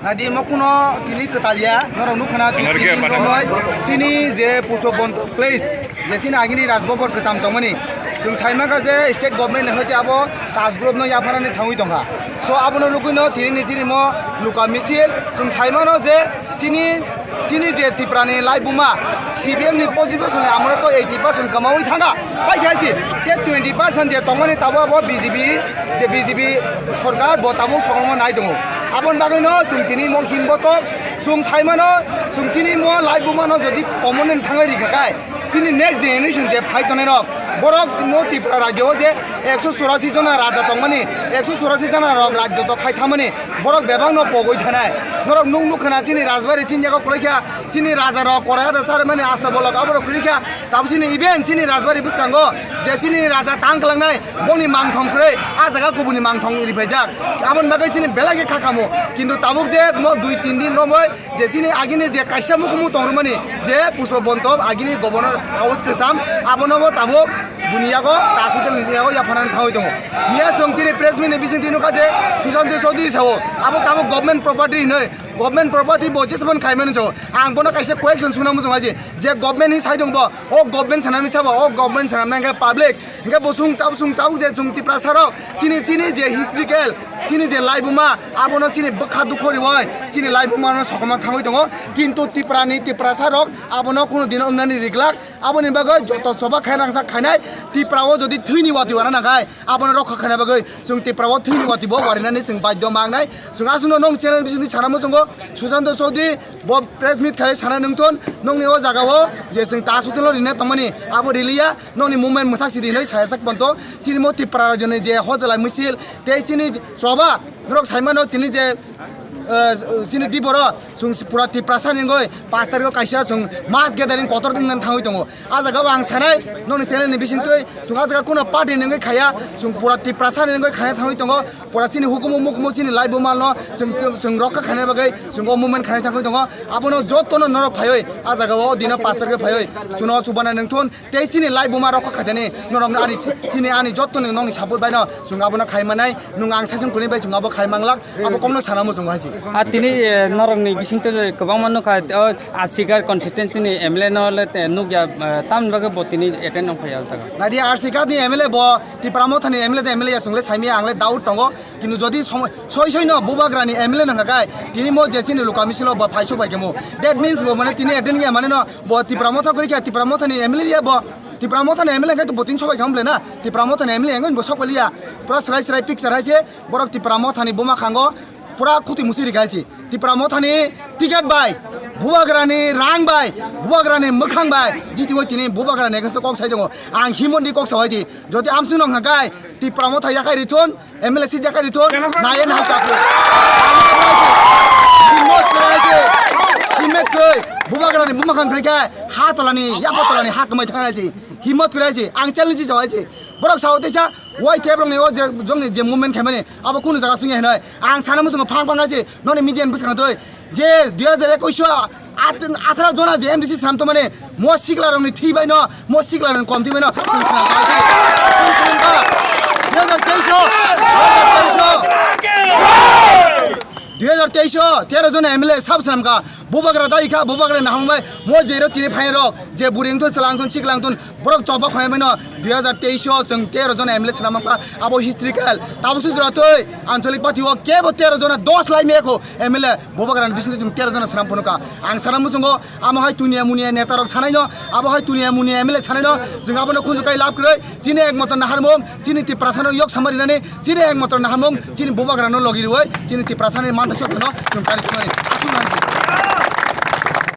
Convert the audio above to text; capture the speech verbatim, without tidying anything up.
Nadi mokuno tini kwtal ya, norok nukha na tini romoi, chini je Pushpabanta place, je chini agini Rajbabor kwcham tongmani. Chwng saimaka je state government ni hoite abo Taj Group no yapharani thangwi tongkha. So abono rwgwino tini ni chini mo luka misil, chwng saimano je chini, chini je Tiprani laibuma C P M ni position ni amoro to eighty percent kwmawi thangkha. Pai khe si, te twenty percent je tongmani tabuk abo B J P, je B J P sorkar bo tabuk sokomorma nai tongo. Aboni bagwino chwng tini mo himbotok, chwng saimano, chwng chini mo laibumano jodi common thangwi rikha kai, chini next generation je phai tongnai rok, borok mo Tripura rajyo o je ekso churasi jona raja tongmani, ekso churasi jona rok rajyo to khai thamani, borok bebak no pogwi thanai. Norok nuk nuk khana chini rajbari chini jaga kwlai kha, chini raja rok korai ada sar mani asta bolok aborok kwrwi kha. Tamo chini even chini rajbari bwskango je chini raja tang kwlangnai, bongni mangthong kwrwi, a jaga kubuni mangthong riphaijak. Aboni bagwi chini belai khe kha kamo. Kintu tabuk je mo dui tin din romoi je chini agini je kaisa mukumu tongrumani je Pushpabanta agini governor house kwcham, abono bo tabuk buni yago ta hotel ni yago yapharani thangwi tongo. Miya chwng chini press meet ni bisingtwi nukha je Sushanta Chowdhury sao abo tabuk government property hinwi, government property bo jesmani khaimani sao. Ang bono kaisa question suna muchung haisi je government ni sai tong bo, o government sanani sabo, o government sanani hwnkhe public. Hingke bo chwng tabuk, chwng tabuk je chwng Tiprasa rok chini, chini je historical, chini je laibuma, abono chini bwkha dukho riwi chini laibuma no sokomorma thangwi tongo. Kintu Tiprani, Tiprasa rok abono kunu dino wngnani riglak. Aboni bagwi joto choba khai rangchak khainai Tipra o jodi thwini watwi wana nangkhai, abono rokha khaina bagwi chwng Tipra o thwini watwi bo warinani chwng baidhyo mangnai. Chwng aswkno nong channel bisingtwi sana muchungo, Sushanta Chowdhury bo press meet khai sana nungthun, nongni o jaga o je chwng ta hotel o rina tongmani abo riliya. Nokni movement mwthak sidi hinwi saya sak ponto. Chini mo Tipra rajyoni je hojalai misil tei chini choba norok saimano chini je, eh, chini diboro chwng pura Tiprasa ni wngwi pash tarikh o kaisa chwng mass gathering kotor wngna thangwi tongo. A jaga o ang sanai nokni channel ni bisingtwi chwng a jaga kuno party ni wngwi khaya, chwng pura Tiprasa ni wngwi khana thangwi tongo. Pura chini hukumu mukumu chini laibuma no chwng, chwng rokha khaina bagwi chwng o movement khaina thangwi tongo. Abono jotono norok phaiwi a jaga o dino pash tarikh o phaiwi chwngno chubana nungthun. Tei chini laibuma rokha khaitani norokno ani chini ani jottoni nokni support baino chwng abono khai manai, nwng ang saichung kwrwi bai chwng abo khai manglak, abo kokno sana muchungo hai se. A tini, eh, norokni bisingtwi je kwbangma nukha, o Arsikar constituency ni M L A no le, eh, nukya, eh, tamni bagwi bo tini attend wng phaiya o jaga. Naidi Arsikar ni M L A bo Tipra Motha ni M L A de M L A ya chwng le saimaya ang le doubt tongo. Kintu jodi somo-, soi soi no Bubagra ni M L A nangkha kai, tini mo je chini luka misilo bo phai sok bai kemo. That means bo mane tini attend ya mane no bo Tipra Motha kwrwi kha, Tipra Motha ni M L A ya bo. Tipra Motha ni M L A khe bo tini sok bai kamo ble na. Tipra Motha ni M L A yang bo sok bai liya. Pura srai srai picture hai se borok Tipra Motha ni buma khango. Pura khuti musi ri kai se. Tipra Motha ni ticket bai, Bubagra ni rang bai, Bubagra ni mwkhang bai, jiti wai tini Bubagra ni against kok sai tongo. Ang himon di kok sa wai di. Jodi amsung nong hakai, Tipra Motha yakai rithon, M L A seat yakai rithon, naye nahai chaplo. Himot kwrwi se, himot kwrwi, Bubagra ni buma khang kwrwi khe, ha tola ni, yapa tola ni, ha kwmai thang nai se. Himot kwrwi se, ang challenge se wai se. Borok sao teisa, wai tep rong ni o je, jong ni je movement khaimani, abo kunu jaga sung ya hinoi. Ang sana muchungo phang phang nai se, noni media ni bwskango twi. Je dui hajar ekush o at-, atharo jona je M D C swnam tongmani, mo siklarokni thwi baino, mo siklarokni kom thwi baino, chwng swnam tongmani. Chwng swnam kha. Dui hajar teis o, dui hajar teis o, dui hajar teis o, tero jona M L A sab swnam kha. Bubagra dai kha, Bubagra nahang bai, mo je ro tini phai rok, je buri wngthun, chwla wngthun, sikla wngthun, Borok choba khwlai mano, dui hajar teis o chwng tero jona M L A swnam mankha, abo historical. Tabuk se jora twi Anchalik Party o kebo tero jona dos lai mekho M L A Bubagra ni bisingtwi chwng tero jona swnam phunukha. Ang sana muchungo amo hai tuniya muniya neta rok sanai no, abo hai tuniya muniya M L A sanai no, chwng abono khunju kai lab kwrwi, chini ekmatro naharmung, chini Tiprasa no yok samari nani, chini ekmatro naharmung, chini Bubagra no logi rwi, chini Tiprasa ni mantha sokno chwng kari khwlai. Aswk nang.